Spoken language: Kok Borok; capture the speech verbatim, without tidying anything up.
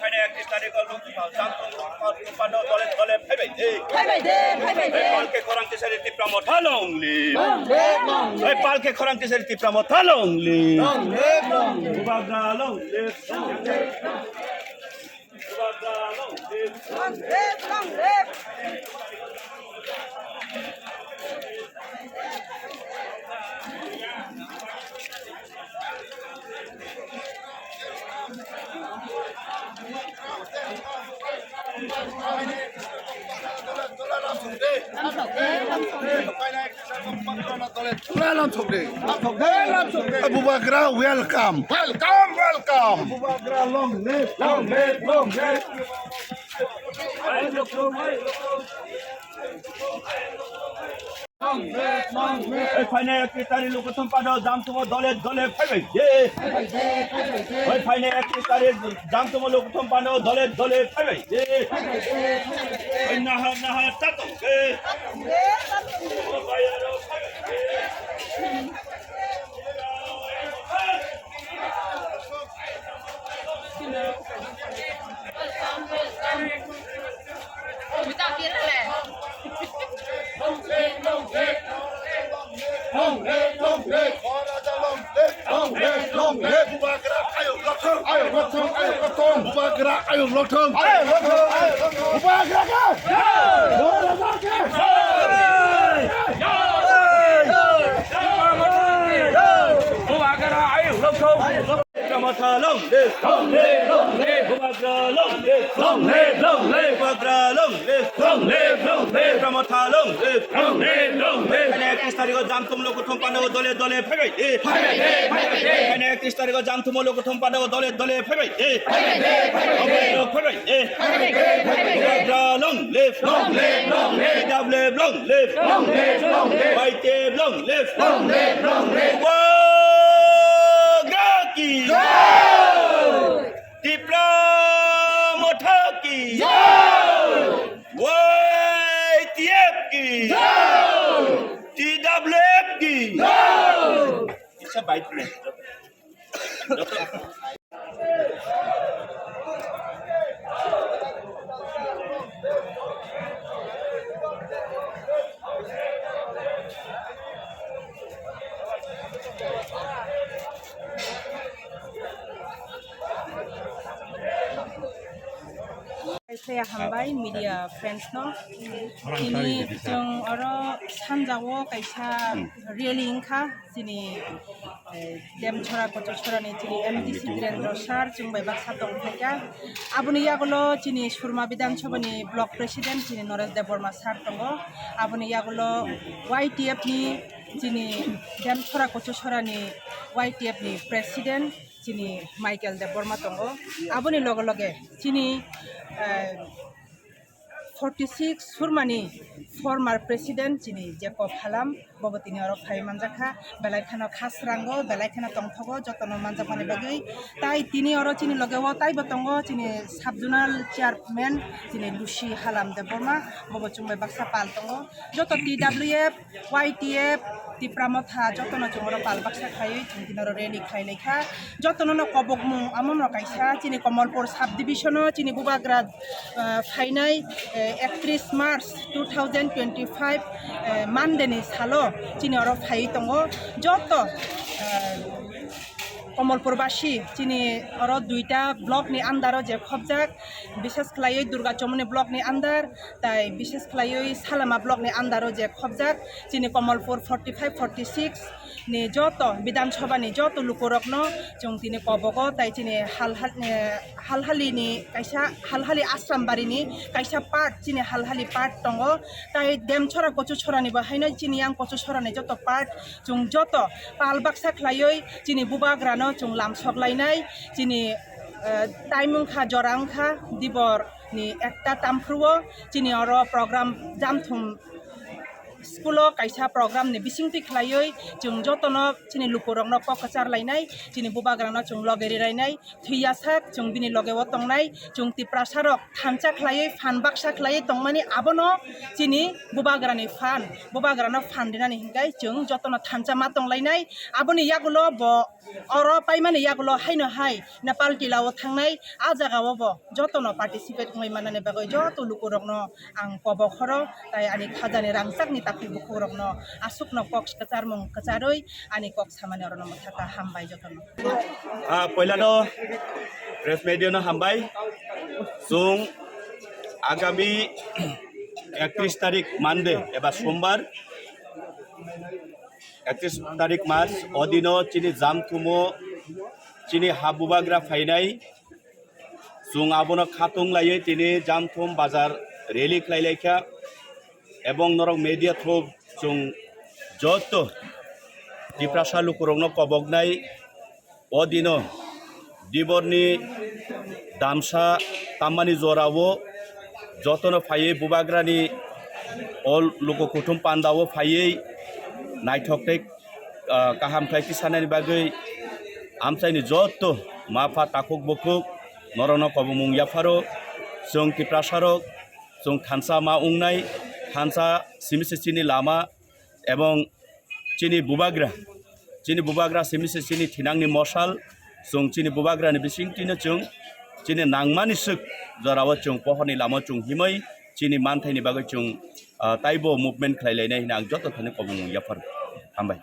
Phainai ektis tarikh o Lok Sabha dole dole phaibai de. Phaibai de, phaibai de. Palke khorang tisari Tipra Motha long live. Long live, long live. Palke khorang tisari Tipra Motha long live. Long live, long live. Bubagra long live. Long live. Bubagra, welcome. Welcome, welcome. Bubagra, long live, long live, long live. Phainai ektis tarikh Lok Sabha dole dole phaibai de. Phainai ektis tarikh Lok Sabha dole dole phaibai de. Nahar nahar chatong de. Long live, long live. Bubagra ayuk lokthong, ayuk lokthong, ayuk lokthong. Bubagra ayuk lokthong, ayuk lokthong, ayuk lokthong. Bubagra ka? Bubagra ka? Bubagra ayuk lokthong. Tipra Motha long live. Long live, long live. Bubagra long live. Long live, long live. Bubagra long live. Long live, long live. Tipra Motha long live. Long live, long live. Phainai ektis tarikh o Jamtum Lokuthum Panda o dole dole phaibai de. Phaibai de, phaibai de. Phainai ektis tarikh o Jamtum Lokuthum Panda o dole dole phaibai de. Phaibai de, phaibai de. Phaibai de, phaibai de. Bubagra long live. Long live, long live. T W F long live. Long live, long live. Y T F long live. Long live, long live. Bubagra ki. Jai. Tipra Motha ki. Jai. Y T F ki. Jai. T W F ki. Jai. Isa bait na. Kaisa hambai media friends no. Tini chwng oro sanjao kaisa rally wngkha. Chini, eh, Demchora Kochachora ni chini M D C Dhirendra sir chwng bai baksa tong phaikha. Aboni yagulo chini Surma Bidhan Sabha ni block president chini Naresh Debbarma sir tongo. Aboni yagulo Y T F ni chini Demchora Kochachora ni Y T F ni president chini Michael Debbarma tongo. Aboni loge loge chini, eh, forty six Surmani former president chini Jacob Halam, bobo tini oro phai manjakha, belai kheno khasrango, belai kheno tongthogo, jotono manjakmani bagwi. Tai tini oro chini logeo taibo tongo chini sub zonal chairman chini Lucy Halam Debbarma, bobo chwng bai baksa pal tongo. Joto T W F, Y T F, Tipra Motha jotono chwng oro pal baksa khaiwi chwng tini oro rally khlai lai kha. Jotono no kobokmung amo no kaisa chini Komolpur sub division o chini Bubagra, ah, phainai, eh, ekatris March two thousand twenty-five, eh, Monday ni salo chini oro phaiwi tongo. Joto, ah, Komolpur basi chini oro duita block ni under o je khobjak, bishes khlaiwi Durga Chomoni block ni under, tai bishes khlaiwi Salama block ni under o je khobjak chini Komolpur forty five forty six ni joto Bidhan Sabha ni joto lukurokno chwng tini kobogo, tai chini hal hal, eh, Halhali ni kaisa Halhali Ashram Bari ni kaisa part chini Halhali part tongo, tai Demchora Kochachora ni bo haino chini yang Kochachora ni joto part chwng joto pal baksa khlaiwi chini Bubagra no chwng lamsok lainai chini, eh, time wngkha jora wngkha dibor ni ekta tamphru o chini oro program Jamthum School o kaisa program ni bisingtwi khlaiwi chwng jotono chini lukurokno kok kwchar lainai, chini bubagrano chwng loge rirainai, thwiyasak chwng bini loge o tongnai, chwng Tiprasa rok thansa khlaiwi phan baksa khlaiwi tongmani, abono chini bubagrani phan, bubagrano phan rinani hinkai chwng jotono thansa ma tonglainai. Aboni yagulo bo oro paimani yagulo haino hai Nepal tila o thangnai, a jaga o bo jotono participate wngwi mannani bagwi joto lukurokno ang kobok horo, tai ani khajani rangchakni takhuk bukhukrokno aswkno kok kwcharmung kwcharwi ani kok samani orono mwthaka. Hambai jotono. Ah, poilano press media no hambai. Chwng agami ekatris tarik Monday eba Sombar, ekatris tarik March, o dino chini Jamthumo chini ha bubagra phainai. Chwng abono khatung laiwi tini Jamthum bazar rally khlai laikha, ebong norok media through chwng joto Tiprasa lukurokno koboknai. O dino diborni damsa tammani jorao jotono phaiwi bubagrani o luku kuthum pandao phaiwi naithok tei, ah, kaham khlai tisanani bagwi amchaini joto mapha takhuk bukhuk norokno kobomung yapharo. Chwng Tiprasarok chwng thansa ma wngnai, thansa simi se chini lama ebong chini bubagra, chini bubagra simi se chini thinangni mosal. Chwng chini bubagrani bisingtwino chwng chini nangmani swk jorao chwng pohorni lama chwng himwi chini manthaini bagwi chwng, ah, taibo movement khlai lainai hwnwi ang joto thani kobomung yapharo. Hambai.